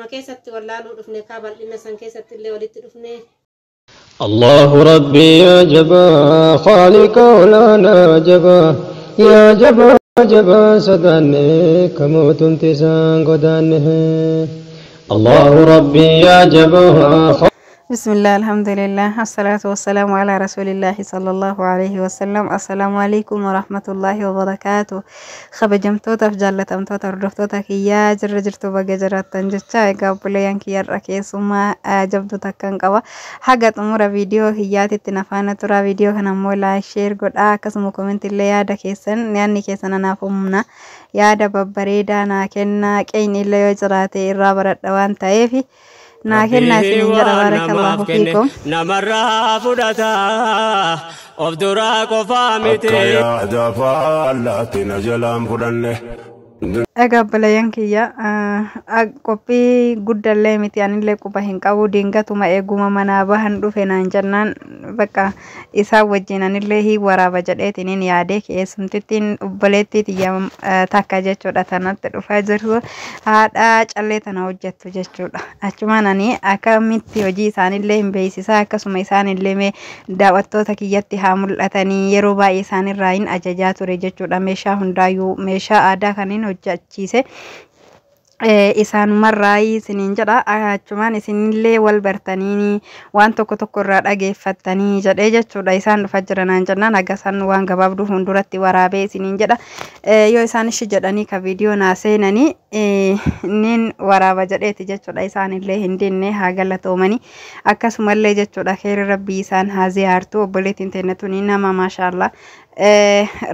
Keessatti wallaaluu dhufne kaa bal'ina san keessatti illee walitti dhufne. الله ربي يا جبا خالق ولانا جبا يا جبا جبا سداني كموت تسان قدانه الله ربي يا جبا. بسم الله، الحمد لله، الصلاة والسلام على رسول الله صلى الله عليه وسلم. السلام عليكم ورحمة الله وبركاته. Kabajamtootaaf jaallatamtoota hordoftoota kiyyaa, jirra jirtu? Baga jiraattan jecha. Egaa obboleeyyan kiyyarra keessummaa jabdu takkan qaba. Haga xumura viidiyoo kiyyaatitti na faana tura. Viidiyoo kana immoo like, share godhaa, akkasuma comment illee yaada keessan, yaadni keessan anaaf humna, yaada babbareedaa naa kennaa. Qeeyni illee yoo jiraate irraa baradha waan ta'eef naa kennaa isiniin jedha. Baarakallahu fiikum. Namarraa fudhata of duraa qofaa miti. Akka yaada faallaatti na jalaan fudhanne. Egaa obboleeyyan kiyya, qophii guddallee miti, anillee quba hin qabu. Dingatuma eeguma manaa bahan dhufe naan jennaan, bakka isaan wajjin anillee hin waraaba jedheetiniin yaade. Keessumtittiin obboleettii tiyya takka jechuudha, tanatti dhufaa jirtu, haadha callee tana hojjettu jechuudha. Achumaan ani akkamitti hojii isaanillee hin beeksisaa, akkasuma isaanillee mee daawwattoota kiyyatti haa mul'atanii. Yeroo baay'ee isaanirraa hin ajajaa ture jechuudha. Meeshaa hundaayyuu, meeshaa aadaa kanneen hojjechiise isaanumarraa isiniin jedha. Achumaan isinillee wal bartanii waan tokko tokko irraa dhageeffattanii jedhee jechuudha. Isaan dhufa jiranaan jennaan, haga isaan waan gabaabduu fuulduratti waraabee isiniin jedha. Yoo isaan ishi jedhanii ka viidiyoo naa seenanii nin waraaba jedheeti jechuudha. Isaanillee hin dinne, haa galatoomanii. Akkasumallee jechuudha, keeri rabbii isaan haa ziyaartu. Obboleettiin teenya tuni nama maashaallah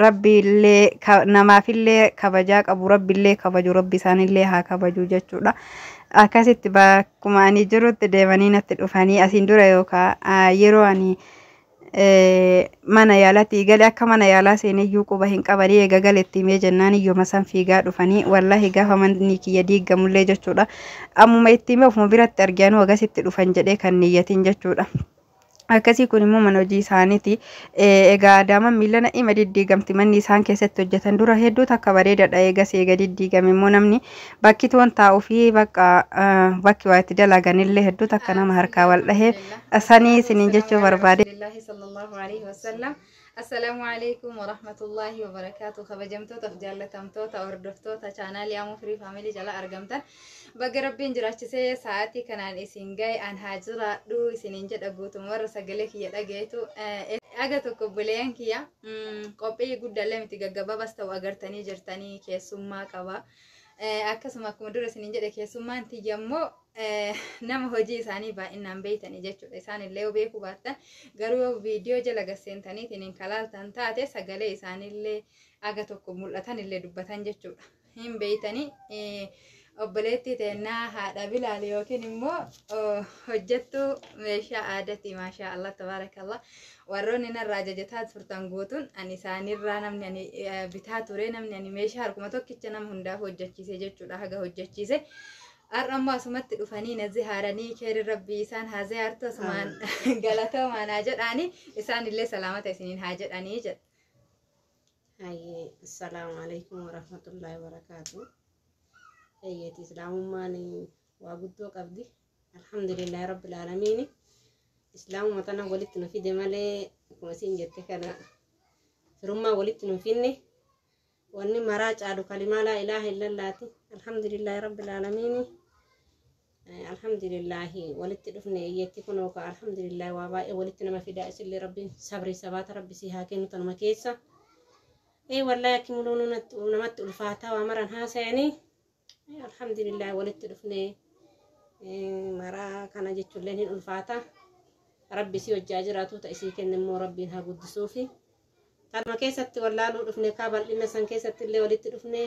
rabbiillee namaafillee kabajaa qabu, rabbiillee kabaju, rabbi isaanillee haa kabaju jechuudha. Akkasitti bakkuma ani jirutti deemanii natti dhufanii. Asiin dura yookaan yeroo ani mana yaalaatii gale, akka mana yaalaa seeneyyuu quba hin qabanii. Eega galetti himee jennaan iyyuma san fiigaa dhufanii. Wallaahi gaafa manni kiyya diigamullee jechuudha. Ammuma itti himee ofuma biratti arganuu agasitti dhufan jedhee kan niyyatiin jechuudha. Akkasii kun immoo mana hojii isaaniiti. Egaa Adaamaan miila ima diddiigamti. Manni isaan keessatti hojjetan dura hedduu takka bareedaadha. Eegas eega diddiigame immoo namni bakki toon taa'uu fi bakka bakki waa itti dalaganillee hedduu takka nama harkaa wal dhahee sanii isiniin jechuu barbaade. Assalaamu alaikum warahmatullahi wabarakaatu. Kabajamtootaaf jaallatamtoota hordoftoota chaanaalii Amuu Firii Faamilii jala argamtan, baga rabbiin jiraachisee sa'aatii kanaan isin gahe. An haa jiraadhu isiniin jedha. Guutuma warra sagalee kiyya dhageetu aga tokko obboleeyyan kiyya, qophii guddaallee miti, gaggabaabas ta'u agartanii jirtanii keessummaa qaba. Akkasuma akkuma dura isiniin jedhe, keessummaan tiyya immoo nama hojii isaanii baay'inaan beeytanii jechuudha. Isaan illee yoo beekuu baattan garuu yoo viidiyoo jala gasseentaniitiin hin kalaaltan taate, sagalee isaaniillee aga tokko mul'atan illee dubbatan jechuudha. Hin beeytanii, obboleettii teennaa haadha Bilaal yookiin immoo hojjettuu meeshaa aadaati. Maashaa Allah, tabaarakallah. Warroonni narraa ajajataa turtan guutuun ani isaanirraa namni ani bitaa ture, namni ani meeshaa harkuma tokkicha nama hundaaf hojjechiise jechuudha, haga hojjechiise. Har'a immoo asumatti dhufanii na zihaaranii. Keeri rabbii isaan haa zihaartu. Asumaan galatoomaa naa jedhaanii, isaan illee salaamata isiniin haa jedhanii jedha. Hayyee, assalaamu alaikum warahmatullahi wabarakaatu. Hayyeeti, islaamummaan waa guddoo qabdi. Alhamdulillahi rabbil aalamiin. Islaamuma tana walitti nu fide malee, akkuma isin jette kana firummaa walitti nu finne. Wanni maraa caalu kalimaa laa ilaaha illallaati. Alhamdulillahi rabbil aalamiin. Alhamdulillahi walitti dhufne. Iyyetti kunoo ka alhamdulillahi waa baay'ee walitti nama fidaa. Isillee rabbiin sabrii sabaata rabbi si haa kennu tanuma keessa. Ee wallahi akki muluu namatti ulfaataa waa maran haasayanii. Alhamdulillahi walitti dhufne, maraa kana jechuullee hin ulfaata. Rabbi si hojjaa jiraatu ta isii kenne immoo rabbiin haa guddisuufi. Tanuma keessatti wallaaluu dhufne kaa bal'ina san keessatti illee walitti dhufne,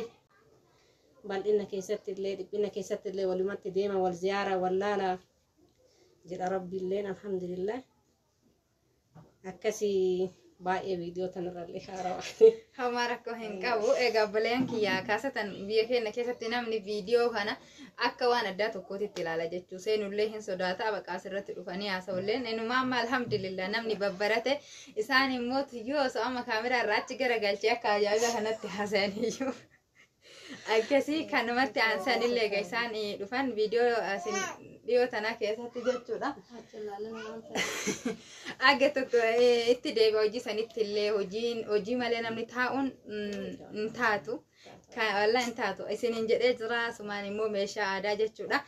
bal'ina keessatti illee dhiphina keessatti illee walumatti deema, wal ziyaara wallaala jedha rabbiilleen. Alhamdulillah, akkasii baay'ee viidiyoo tanarrallee haarawaa. Homaa rakkoo hin qabu. Egaa obboleeyyan kiyyaa, kaasatan biyya keenya keessatti namni viidiyoo kana akka waan addaa tokkootitti ilaala jechuu seenullee hin sodaata. Baqa asirratti dhufanii haasa'ullee inuma amma alhamdulillah namni babbarate. Isaan immoo tuyyuu osoo amma kaameraa irraa achi garagalchee akka ajaa'iba kanatti haasa'aniyyuu. Akkasii kanumatti aansanillee egaa isaan dhufan viidiyoo asin dhiyoo tanaa keessatti jechuudha. Aga tokko itti deebi'a hojii sanitti illee hojiin hojii malee namni taa'uun hin taatu. Wallaa hin taatu isiniin jedhee jira. Asumaan immoo meeshaa aadaa jechuudha.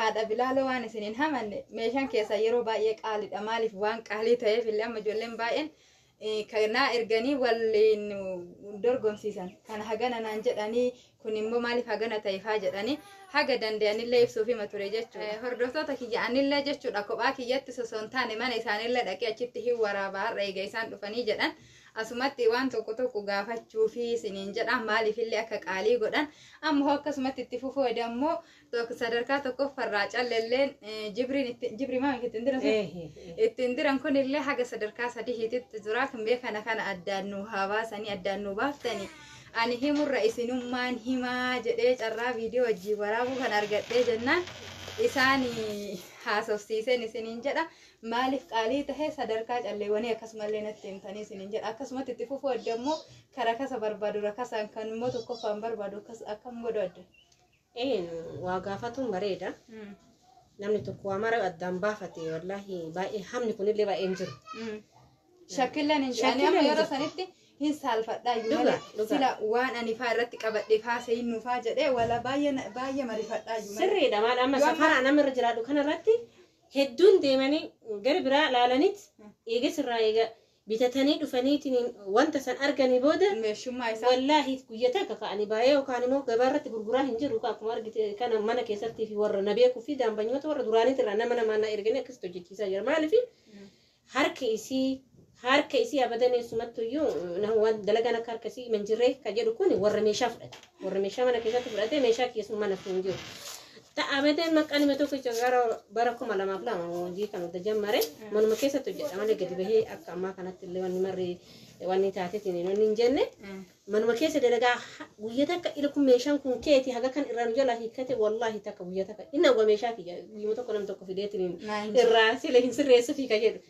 Haadha Bilaaloo waan isiniin hamanne meeshaan keessaa yeroo baay'ee qaaliidha. Maaliif waan qaalii ta'eef illee amma ijoolleen baay'een kanaa erganii waliin dorgomsiisan. Kana hagana naan jedhanii, kun immoo maaliif hagana ta'eefaa jedhanii haga danda'anillee ibsuuf hima ture jechuudha. Hordoftoota kiyya, anillee jechuudha kophaa kiyyatti osoo hin taane mana isaanillee dhaqee achitti hin waraabaa. Har'a eega isaan dhufanii jedhan asumatti waan tokko tokko gaafachuu fi isiniin jedha, maaliifillee akka qaalii godhan. Amma hoo akkasumatti itti fufuu immoo sadarkaa tokkoffarraa callelleen jibriin jibrii maal ittiin diran ittiin diran kunillee haga sadarkaa sadiitti jira. Kan beekana kana addaan nu haa baasanii, addaan nu baaftanii ani himurra isinummaan himaa jedhee carraa viidiyoo wajjin waraabuu kan argadhee jennaan isaan haasofsiiseen isiniin jedha. Maaliif qaalii tahee sadarkaa calleewwanii akkasumallee natti himtanii isiniin jedha. Akkasumatti itti fufuu adda immoo karaa kasa barbaadu rakasaan kan immoo tokkoffaan barbaadu akkam godhu adda. Waa gaafatuun bareeda. Namni tokko waa mara addaan baafate, wallaahi baay'ee hamni kunillee baay'ee hin jiru. Shakkilleen hin jiru. Ani amma yeroo sanitti hin saalfadhaa iyyuu malee sila waan ani faa irratti qabadhe faa seeyinnu faa jedhee wala baay'ee baay'ee marifadhaa iyyuu malee. Sirriidha. Maal amma safara nama irra jiraadhu kanarratti hedduun deemanii gara biraa laalaniit eegas irraa eega bitatanii dhufaniitiin wanta san arganii booda meeshummaa isaa wallaahi guyya takka ka'anii baay'ee yookaan immoo gabaa irratti gurguraa hin jiru. Akkuma argite kana mana keessattii fi warra na beekuu fi daambanyoota warra duraaniitirraa irraa nama namaan na erganii akkasitti hojjechiisaa jira. Maaliif harka isii abadan eessumattuyyuu waan dalagaan akka harka isii manjirree ka jedhu kun warra meeshaa fudhate, warra meeshaa mana keessatti fudhate, meeshaa keessumaa mana hin jiru. Ta'a abadan maqaan hima tokko gara bara 2002 hojii kan hojii jammare manuma keessatti hojjedha malee gadi bahee akka ammaa kanatti illee wanni marri wanni taateetiin wanni hin jenne manuma keessa dalagaa. Guyya takka ila kun meeshaan kun keeti haga kan irraa nu jalaa hiikkate, wallaahi takka guyya takka inni hawwa meeshaa kiyya guyyuma tokko nam tokko fideetiin irraa sila hin sirreessuufi ka jedhu.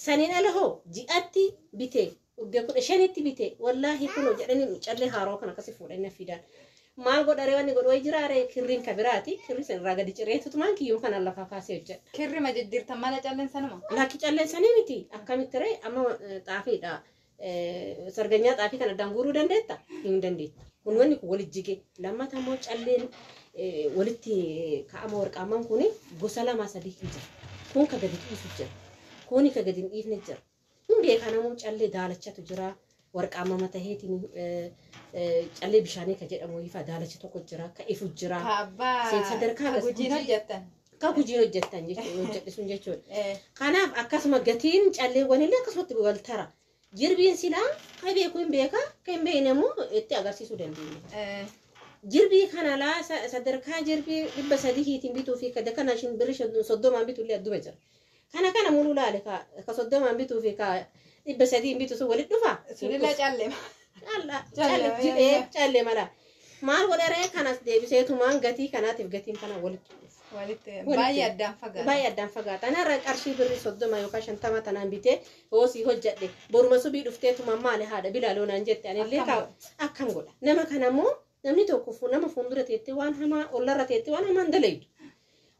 Saniin ala hoo ji'atti bitee waggaa 15tti bitee, wallaahi kunoo jedhanii callee haaroo kan akkasii fuudhanii fidan. Maal godharee wanni godhu wayi jiraaree kirriin ka biraati, kirri san irraa gadi cireetutumaan kiyyoo kanaan lafaa kaasee hojjedha. Kirri ma jijjiirtan mala calleen sanuma? Lakki, calleen sanii miti. Akkamitti ree? Amma xaafiidha. Sarganyaa xaafii kana addaan guuruu dandeetta? Hin dandeettu. Kun wanni kun walitti jige. Lammata immoo calleen walitti kaa'ama warqaamaan kun gosa lama sadii hin jira. Kun ka gadi dhiisu jira. Kuni ka gadi hin dhiifne jira. Hin beekan ammoo callee daalachatu jira. Warqaamama taheetiin callee bishaanii ka jedhamu ifa daalacha tokko jira. Ka ifu jira. Ka abbaa sadarkaa ka gujiin hojjettan. Ka gujiin hojjettan jechuudha, hojjedhisun jechuudha. Kanaaf akkasuma gatiin calleewwan illee akkasumatti wal tara. Jirbiin silaa ka beeku hin beeka, ka hin beekne immoo itti agarsiisuu dandeenya. Jirbii kana laa sadarkaa jirbii 300tiin bituu fi kana birrii 30n bituu illee adduma jira. Kana kana muluu laale ka 30n bituu fi ka 300n bitu sun walitti dhufa. Sunillee callee. Callee callee mala. Maal godharee kanas deebiseetumaan gatii kanaatiif gatiin kana walitti dhufa. Walitti baay'ee addaan fagaata. Baay'ee addaan fagaata. Anarra qarshii birrii 30 yookaan 50 tanaan bitee hoosii hojjedhe boruma subii dhufteetumaan maali haadha Bilaaloo naan jette, anillee akkam godha. Nama kana immoo namni tokko nama fuuldura teettee waan hamaa, ollarra teettee waan hamaa hin dalaydu.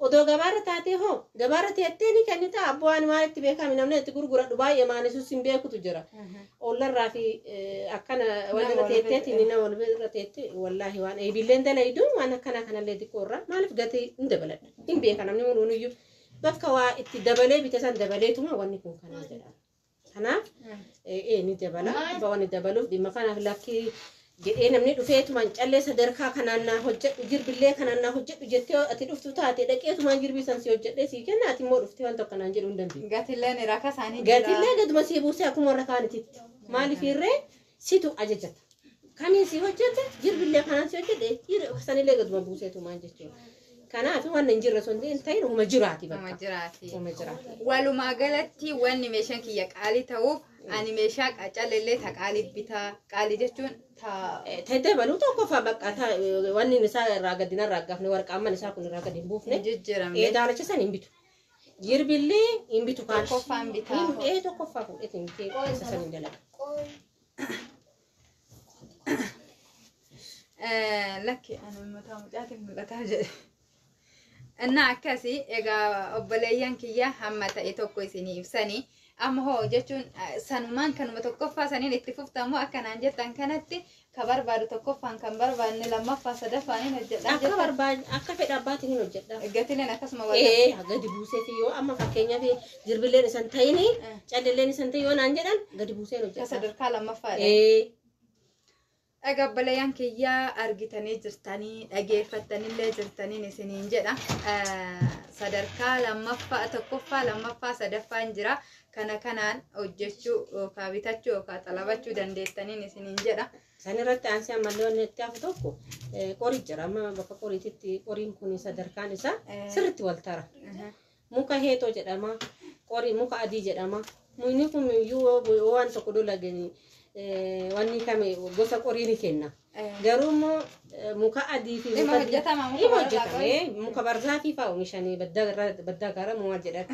Odoo gabaarra taatee hoo gabaarra teettee ni kennita, abboo waan maalitti beekame namni itti gurguradhu baay'ee maanisus hin beekutu jira. Ollarraa fi akkana walirra teetteetiin nama walirra teettee wallaahi waan eebilleen dalaydu waan akkanaa kanallee xiqqoo irraa maaliif gatii hin dabaladha. Hin beeka namni munuunuyyuu bakka waa itti dabalee bite san dabaleetuma wanni kun kanaa jedhama. Kanaaf ni dabala. Wanni dabaluuf dhimma kanaaf lakkii jedhee namni dhufeetumaan callee sadarkaa kanaan naa hojjedhu, jirbillee kanaan naa hojjedhu jettee ati dhuftu taate, dhaqeetumaan jirbii san si hojjedhee sii kenna. Ati immoo dhuftee waan tokko naan jedhuu hin dandeessu. Gatilleen rakaa isaanii. Gatillee gaduma sii buusee akkuma warra kaanititti. Maaliif irree situ ajajata. Kamiin si hojjete, jirbillee kanaan si hojjedhe, sanillee gaduma buuseetumaan jechuudha. Kanaaf waan hin jirre sun hin ta'in uma jiraati bakka. Jiraati. Uma jiraati. Walumaa galatti wanni meeshaan kiyya qaalii ta'uuf ani meeshaa calleellee ta qaalii bitaa, qaalii jechuun ta. Ta dabaluu tokkoffaa bakka wanni isaa irraa gadi narraa gaafne, warqaamman isaa kun irraa gadi hin buufne. Jijjiiramne. Daalacha san hin bitu. Jirbillee hin bitu kaan. Tokkoffaan bitaa. Tokkoffaa fuudhee hin bitee isa san hin dalaga. Lakki ani mataa mucaatiin mul'ataa jedhe. Innaa akkasii egaa obboleeyyan kiyya hamma ta'e tokko isinii ibsanii amma hoo jechuun sanumaan kanuma tokkoffaa saniin itti fuftamoo akkanaan jettan kanatti ka barbaadu tokkoffaan kan barbaadne lammaffaa sadaffaan hin hojjedha Akka jettan. barbaad akka fedha abbaatiin hin hojjedha. Gatileen akkasuma wal Ee gadi buusee fi yoo amma fakkeenyaaf jirbilleen isan ta'ini callilleen isan ta'in yoo naan jedhan gadi buusee Ka hojjedha. sadarkaa lammaffaadha. Ee Egaa obboleeyyan kiyyaa argitanii jirtanii dhageeffattanillee jirtaniin isiniin jedha. Sadarkaa lammaffaa tokkoffaa lammaffaa sadaffaan jira. Kana kanaan hojjechuu yookaan bitachuu yookaan xalabachuu dandeettaniin isiniin jedha. Isaan irratti aansee ammallee wanni itti hafu tokko qori jira. Amma bakka qoriititti qoriin kun sadarkaan isaa sirriitti wal tara. Muka heexoo jedhama. Qori muka adii jedhama. Mukni kun iyyuu yoo waan tokko dolagani wanni kame gosa qorii ni kenna. Garuu immoo muka adii fi Dhimma muka hojjetama muka dhimma barraa hojjetame muka barzaafii fa'aa oomishanii baddaa gara maal jedhan.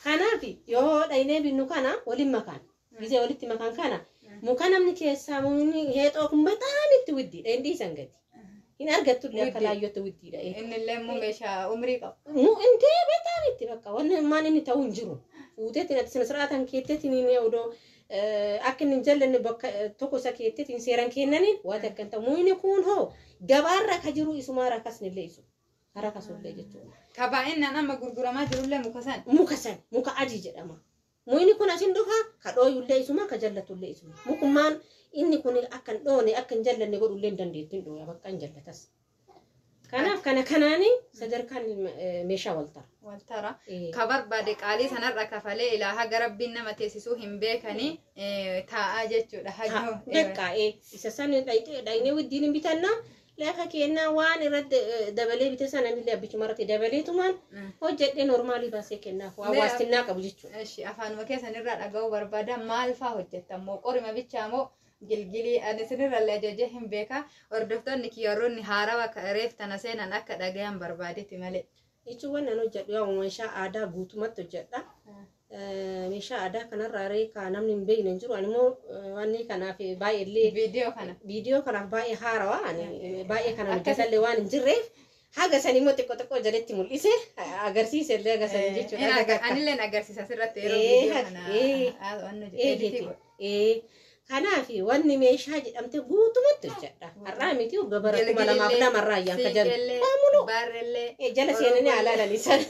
Kanaaf yoo dhaynee binnu kana waliin makaan gisee walitti makaan kana muka namni keessaa mukni heexoo kun bataam itti widdiidha hin dhiisan gadi. Hin argattu illee akka Widdii. laayyootti widdiidha. Innillee immoo meeshaa umrii qaba. Mu intee bataam itti bakka wanni maan inni ta'uu hin jiru. Fuuteetiin ati sina siraataan keetteetiin inni odoo akka inni hin jallanne bakka tokko isa keetteetiin seeraan kennaniin waan akka hin ta'u. Mukni kun hoo gabaarra ka jiru isumaa rakkasnillee isu. Karaa kasullee jechuudha. Ka baay'inaan amma gurguramaa jirullee muka san. Muka san muka adii jedhama. Mukni kun asin dhufa ka dhooyullee isuma ka jallatullee isuma. Mukummaan inni kun akka hin dhoone akka hin jallanne godhullee hin dandeettu hin dhooya bakka hin jallatas. Kanaaf kana kanaani sadarkaan meeshaa wal tara. Wal tara. Ka barbaade qaalii sanarra kafalee ilaa haga rabbiin nama teessisuu hin beekanii taa'aa jechuudha. Haga Beqqaa'ee isa san dhaynee widdiin hin bitanna lafa kennaa waan irratti dabalee bite sana illee abbichuma irratti dabaleetumaan hojjedhee normaalii baasee kennaaf waan waastinnaa qabu jechuudha. Eshi afaanuma keessan irraa dhaga'uu barbaada maal faa hojjettan moo qorima bichaa moo gilgilii ani isinirrallee ajajee hin beeka hordoftoonni kiyyaroonni haarawa reef tana seenan akka dhagayan barbaadetti malee. Jechuun waan nan hojjedhu yaa meeshaa aadaa guutumatti hojjedha. Meeshaa aadaa kanarraa reekaa namni hin beekne hin jiru. Ani immoo wanni kanaaf baay'eellee Viidiyoo kana. viidiyoo kanaaf baay'ee haarawaa ani baay'ee kana hojjetallee waan hin jirreef haga san immoo xiqqoo xiqqoo jalatti mul'ise agarsiise illee haga san jechuudha. Anilleen agarsiisa asirratti yeroo viidiyoo kana waan Eegete. Kanaaf wanni meeshaa jedhamte guutumatti hojjedha. Har'aa miti bara 2002 irraa ayyaan ka jalu. Siiqqeellee, barrellee, Jala seenanii alaalan isaan.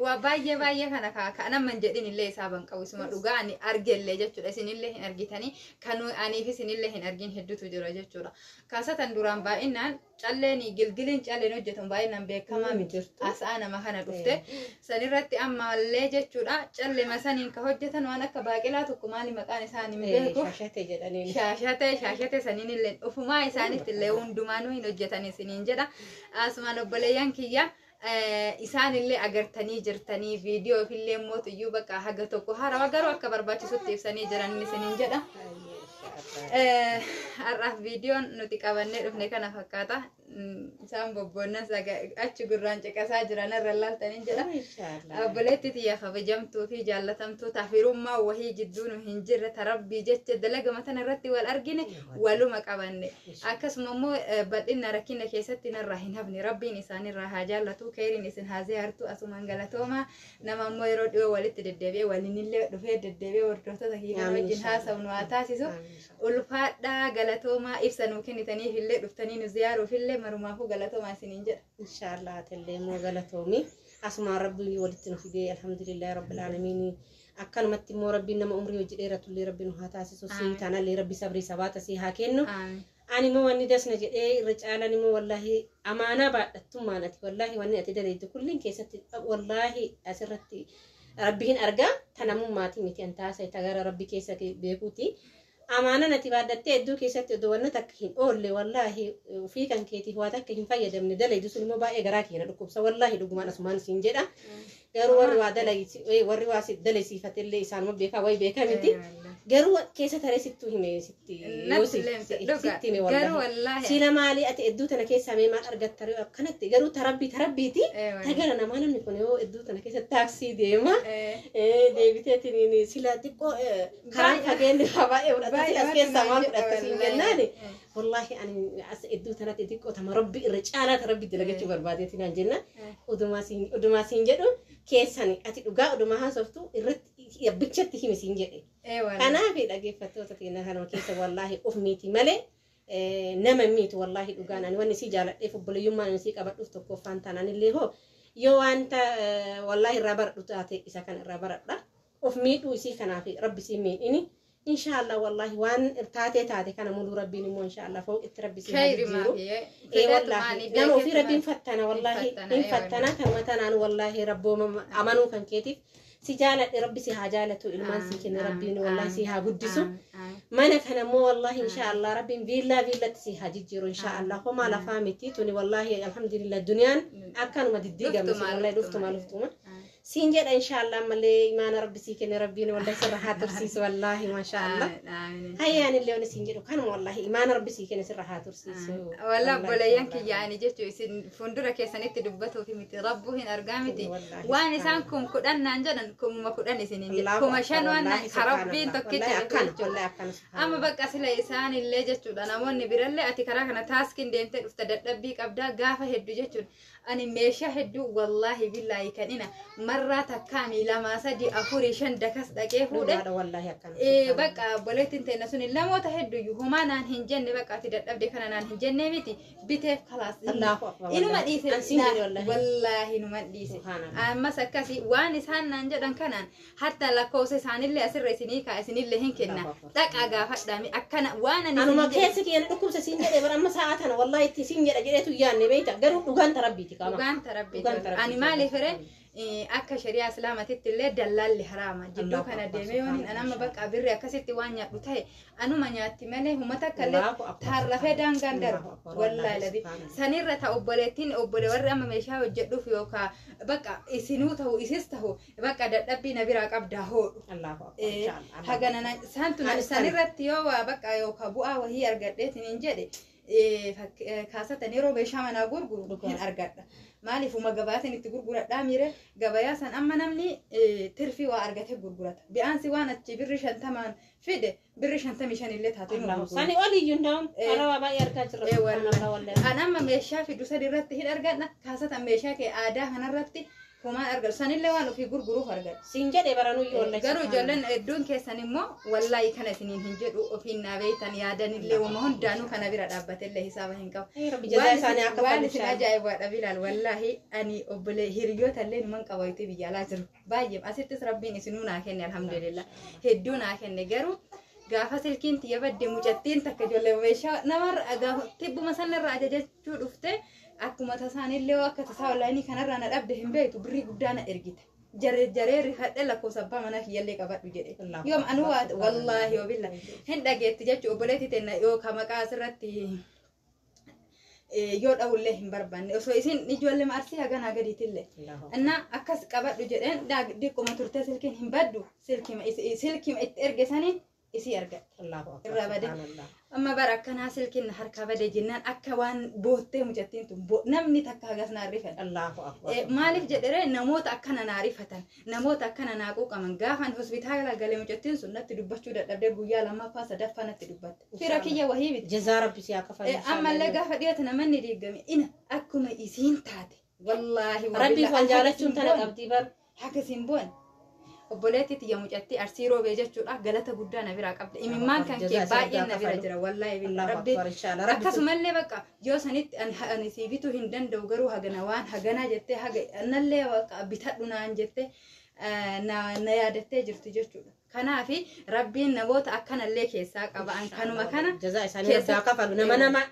Waa baay'ee baay'ee kana ka nama hin jedhin illee isaa ban qabu isuma dhugaa ani argellee jechuudha isinillee hin argitanii kan aniif isinillee hin argin hedduutu jira jechuudha. Kaasatan duraan baay'inaan calleen gilgiliin calleen hojjetan baay'inaan beekamaa miti. Asa'aa nama kana dhufte sanirratti ammallee jechuudha callema saniin ka hojjetan waan akka baaqelaa tokko maali maqaan isaanii hin beeku. Shaashate jedhaniin. Shaashate shaashate saniin illee ofumaa isaanitti illee hundumaanuu hin hojjetan isiniin jedha. Asumaan obboleeyyan kiyya isaanillee agartanii jirtanii viidiyoo illee mootiyyuu bakka haga tokko harawa garuu akka barbaachisutti ibsanii jiran isiniin jedha. Har'aaf viidiyoon nuti qabannee dhufne kana fakkaata. Isaan bobboonnan achi gurraan ciqasaa jiran irra laaltanii jedha. Obboleetti tiyya kabajamtuu fi jaallatamtuu taafirummaa wahii jidduu nu hin jirre tarabbii jecha dalagama tana irratti wal argine waluma qabanne. Akkasuma immoo bal'ina rakkina keessatti narraa hin hafne rabbiin isaanirraa haa jaallatu keeriin isin haa ziyaartu asumaan galatooma nama immoo yeroo dhiyoo walitti deddeebi'ee waliinillee dhufee deddeebi'ee hordoftoota kiyya wajjin haasa'u nu haa taasisu. Ulfaadhaa galatoomaa ibsa nuu kennitaniif illee dhuftanii nu ziyaaruuf illee marumaafuu galatoomaa isiniin jedha. Inshaallah atillee immoo galatoomi. Asumaan rabbiin walitti nu fidee alhamdulillahi rabbil aalamiin. Akkanumatti immoo rabbiin nama umrii hojii dheeratullee rabbiin nu haa taasisu. Sii taanallee rabbi sabrii sabaata sii haa kennu. Ani immoo wanni dasna jedhee irra caalan immoo wallaahi amaanaa baadhattummaan ati wallaahi wanni ati daleettu kulliin keessatti wallaahi asirratti rabbiin argaa tanamummaatii miti an taasise tagara rabbi keessa beekuuti. Amaanaan ati baadhattee hedduu keessatti odoo wanna takka hin oolle wallaahi ofii kan keetiif waa takka hin fayyadamne dalaydu sun immoo baay'ee garaa keenya dhukkubsa wallaahi dhugumaan asumaan siin jedha. Garuu warri waa warri waa dalaysiifatellee isaanuma beekaa wayi beekaa miti. Garuu keessa taree sittuu hime sitti yoo sitti hime wallaahi. Sila maali ati hedduu tana keessaa mee maal argatta ree akkanatti garuu tarabbii tarabbiiti. Tagara namaa namni kun yoo hedduu tana keessa taaksii deema. Deebiteetiin sila xiqqoo karaan fageenyi baay'ee fudhata sila as keessaa maal fudhatta siin jennaani. Wallaahi ani as hedduu tanatti xiqqoo tama rabbi irra caalaa tarabbi dalagachuu barbaadeetiin naan jenna. Odumaa siin jedhu keessan ati dhugaa odumaa haasoftu irratti bichatti himi siin jedhe. Kanaaf dhaggeeffattoota teenya kanuma keessa wallaahi of miiti malee nama miitu wallaahi dhugaan ani wanni sii jaaladheef obboleeyyummaan ani sii qabadhuuf tokkoffaan taanaan illee hoo yoo wanta wallaahi irraa baradhu taate isa kana irraa baradha. Of miidhuu isii kanaaf rabbi sii miidhini. Inshaallah wallaahi waan taatee taate kana muluu rabbiin immoo inshaallah fooqitti rabbi sii haa jijjiiru. Wallaahi nama ofii rabbiin fattana wallaahi hin fattana kanuma tanaan wallaahi rabbooma amanuu kan keetiif si jaaladhe rabbi si haa jaalatu ilmaan si kenne rabbiin wallaahi si haa guddisu. Mana kana immoo wallaahi inshaallah rabbiin viillaa viillatti si haa jijjiiru inshaallah homaa lafaa miti tuni wallaahi alhamdulillah duniyaan akkanuma diddiigamti wallaahi dhuftuma luftuma. Siin jedha inshaallah ammallee imaana rabbi sii kenne rabbiin wallahi sirra haa tursiisu wallaahi maashaallah. Hayyaan illee wani siin jedhu kanuma wallaahi imaana rabbi sii kenne sirra haa tursiisu. Wallah obboleeyyan kiyya ani jechuun isin fuuldura keessanitti dubbatuuf miti rabbuu hin argaa miti. Waan isaan kun kudhan naan jedhan kumuma kudhan isiniin jedhu kuma shan waan rabbiin tokkicha jechuudha. Amma bakka sila isaan illee jechuudha namoonni birallee ati karaa kana taaskiin deemtee dhufta dadhabbii qabdaa gaafa hedduu jechuudha. Ani meeshaa hedduu wallaahi billaahi kan ina marraa takkaami 2 3 4 5 dakas dhaqee fuudhe. Bakka obboleettiin teenya sun namoota hedduuyyuu homaa naan hin jenne bakka ati dadhabde kana naan hin jenne miti biteef kalaas. Inuma dhiise wallaahi inuma dhiise. Ammas akkasii waan isaan naan jedhan kanaan hatta lakkoofsa isaanillee asirra isinii kaa isinillee hin kenna dhaqaa gaafadhaami akkana waan ani. Anuma keessa kiyya dhukkubsa siin jedhee bara amma sa'a tana wallaahi itti siin jedha jedheetu yaanne beekta garuu dhugaan tarabbiiti qaama. Dhugaan tarabbiiti. Ani maaliif ree akka shari'aa islaamatitti illee dallaalli haraama jidduu kana deemee yoon hin amma bakka birri akkasitti waan nyaadhu ta'e anuma nyaatti malee uummata akka illee taarrafee daangaan darbu wallaahi labi sanirra ta obboleettiin obbole warri amma meeshaa hojjedhuuf yookaan bakka isinuu ta'u isis ta'u bakka dadhabbii na biraa qabdaa hoodhu. Hagana sanirratti yoo bakka yookaan bu'aa wahii argadheetiin hin jedhe kaasatan yeroo meeshaa manaa gurguru hin argadha. Maaliif uma gabaatiin itti gurguradhaa miire gabayaa san amma namni tirfii waa argatee gurgurata. Bi'aansi waan achi birri 50 fide birri 55 illee taatu hin gurguru. Sani oliyyuu ndaa'uun karaa baay'ee argaa jirra. An amma meeshaa fidu san irratti hin argadha. Kaasatan meeshaa kee aadaa kanarratti homaan argatu. Sanillee waan ofii gurguruuf argatu. Siin jedhee baranuyyuu wallaahi. Garuu ijoolleen hedduun keessan immoo wallaahi kana isiniin hin jedhu ofiin naa beektan yaadanillee wama hundaanuu kana bira dhaabbatellee hisaaba hin qabu. Waan isin ajaa'ibaadha bilaal wallaahi ani obbolee hiriyoota illee numan qaba itti biyya alaa jiru. Baay'ee asittis rabbiin isinuu naa kenne alhamdulillah. Hedduu naa kenne garuu gaafa silkiin tiyya badde mucattiin takka ijoollee meeshaa namarra gaafa tibbuma sanarraa ajajachuu dhufte. Akkuma tasaanillee akka tasaa onlaayinii kanarraa na dhabde hin beektu birrii guddaa na ergite. Jaree rifadhe lakkoofsa abbaa manaa kiyyallee qabadhu jedhe. Yoom anuu wallaahi yoo billa hin dhageetti jechuun obboleettii teenna yookaan maqaa asirratti yoo dhahullee hin barbaanne osoo isin ijoollee arsii haganaa gadiitillee. Innaa akkas qabadhu jedheen diqquma turtee silkiin hin baddu silkima itti erge saniin isii argadhe. Irraa bade. Amma bara akkanaa silkiin harkaa bade jennaan akka waan boottee mucattiin tun namni takka hagas naa rifatan. Maaliif jedhee namoota akkana naa rifatan namoota akkana naa quuqaman gaafan hospitaala galee mucattiin sun natti dubbachuu dadhabdee guyyaa 2ffaa 3ffaa natti dubbatte. Fira kiyya wahii miti. Jazaa rabbi si akka fayyadu. Ammallee gaafa dhiyaate namanni diigame ina akkuma isiin taate wallaahi. Rabbiif wal jaalachuun tana qabdii bar. Akka isiin boon. Obboleettii tiyya mucattii arsii roobee jechuudha galata guddaa na biraa qabda. Imimmaan kan kee baay'een na bira jira wallaahi billaa rabbi. Akkasumallee bakka yoo sanitti ani sii bituu hin danda'u garuu hagana waan haganaa jettee haga nallee bakka bitadhu naan jettee na yaadattee jirti jechuudha. Kanaaf rabbiin namoota akkanallee keessaa qaba. Kanuma kana jazaa isaanii rabbi haa kafalu nama nama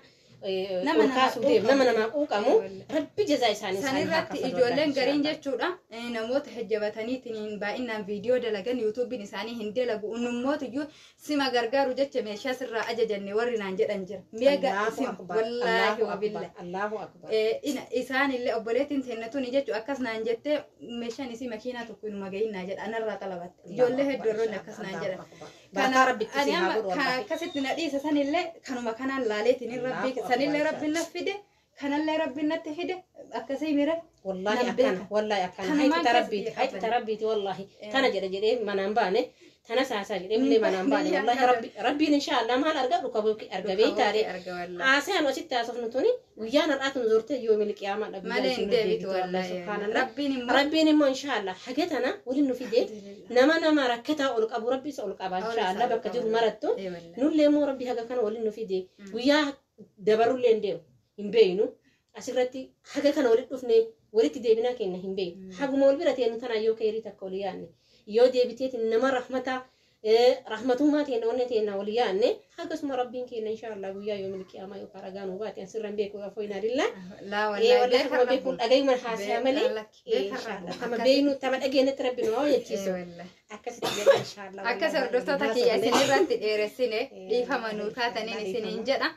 Nama kaasuu deemu nama namaa quuqamu rabbi jazaa isaanii sanirratti ijoolleen gariin jechuudha namoota hajjabataniitiin baay'inaan viidiyoo dalagan yuutuubiin isaanii hin dalagu unnummoota iyyuu sima gargaaru jecha meeshaa sirraa ajajanne warri naan jedhan jira. Meega wallaahi wabilla. Allahu akbar. Isaan illee obboleettiin teennatuni jechuudha akkas naan jettee meeshaan isii makiinaa tokko inuma gahinnaa jedha anarraa xalabatte. Ijoollee hedduu irroonni akkas naan jedhan. Barakaa rabbitti si haa godhu wallaahi. Akkasitti na dhiisa sanillee kanuma kanaan laaleetiin rabbi sanillee rabbi na fide kanallee rabbi natti fide akkasii mira. Wallahi akkana wallahi akkana hayti tarabbiiti hayti tarabbiiti wallahi tana jedhe jedhee manaan baane tana saasaa jedhee illee manaan baane wallahi rabbi rabbiin inshaallah maal arga dhuka buuki arga beeytaare haasaan asitti haasofnu tuni guyyaan har'aa tun zoortee yoo milqiyaamaa dha Malee hin deebitu wallahi. Rabbiin immoo rabbiin immoo inshaallah haga tana waliin nu fide nama nama rakkataa ol qabu rabbi isa ol qaba inshaallah bakka jiru marattu nullee immoo rabbi haga kana waliin nu fide guyyaa dabarullee hin deemu hin beeynu asirratti haga kana walitti dhufne walitti deebinaa kenna hin beeynu haguma wal bira teenyu tanaa yoo keerii takka wal yaanne yoo deebiteetiin nama rahmataa rahmatummaa teenna onnee teenna wal yaanne hagasuma rabbiin kenna inshaallah guyyaa yoo milqiyaamaa yookaan ragaa nuu baate asirra hin beeku afoo hin adilla. Laa Ee wallahi wallahi akkuma beekuun dhagayuma haasaa malee tama beeynu tama dhageenyatti rabbi nu haa jechiisu akkasitti jedha inshaallah. Akkas hordoftoota kiyya isin irratti dheeressine dhiifama nuu taataniin isiniin jedha.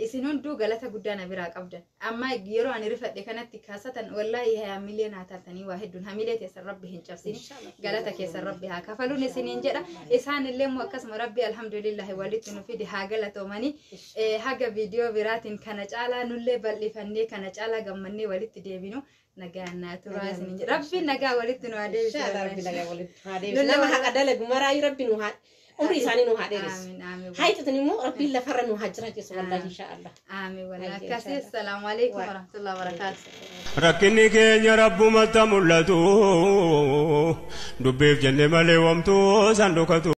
Isin hunduu galata guddaa na biraa qabdan. Amma yeroo ani rifadhe kanatti kaasatan wallaahi hamilee naa taatanii waa hedduun hamilee teessan rabbi hin cabsini galata keessan rabbi haa kafaluun isiniin jedha. Isaan illee immoo akkasuma rabbi alhamdulillahi walitti nu fide haa galatoomanii. Haga viidiyoo biraatiin kana caalaa nullee bal'ifannee kana caalaa gammannee walitti deebinu nagaan naa turaa isiniin jedha. Rabbi nagaa walitti nu haa deebisu. Rabbi nagaa walitti haa deebisu. Nama haqa dalagu maraayi rabbi nu haa umrii isaanii nu haa dheeressu. Amiin amiin. Hayxatan immoo rabbiin lafarra nu haa jiraachisu wallahi inshaallah. Amiin wallahi. Akkasii assalaamu alaikum warahmatullahi wabarakatuh. Rakkinni keenya rabbumatti mul'atu dubbiif jenne malee wamtuu san dhokatu.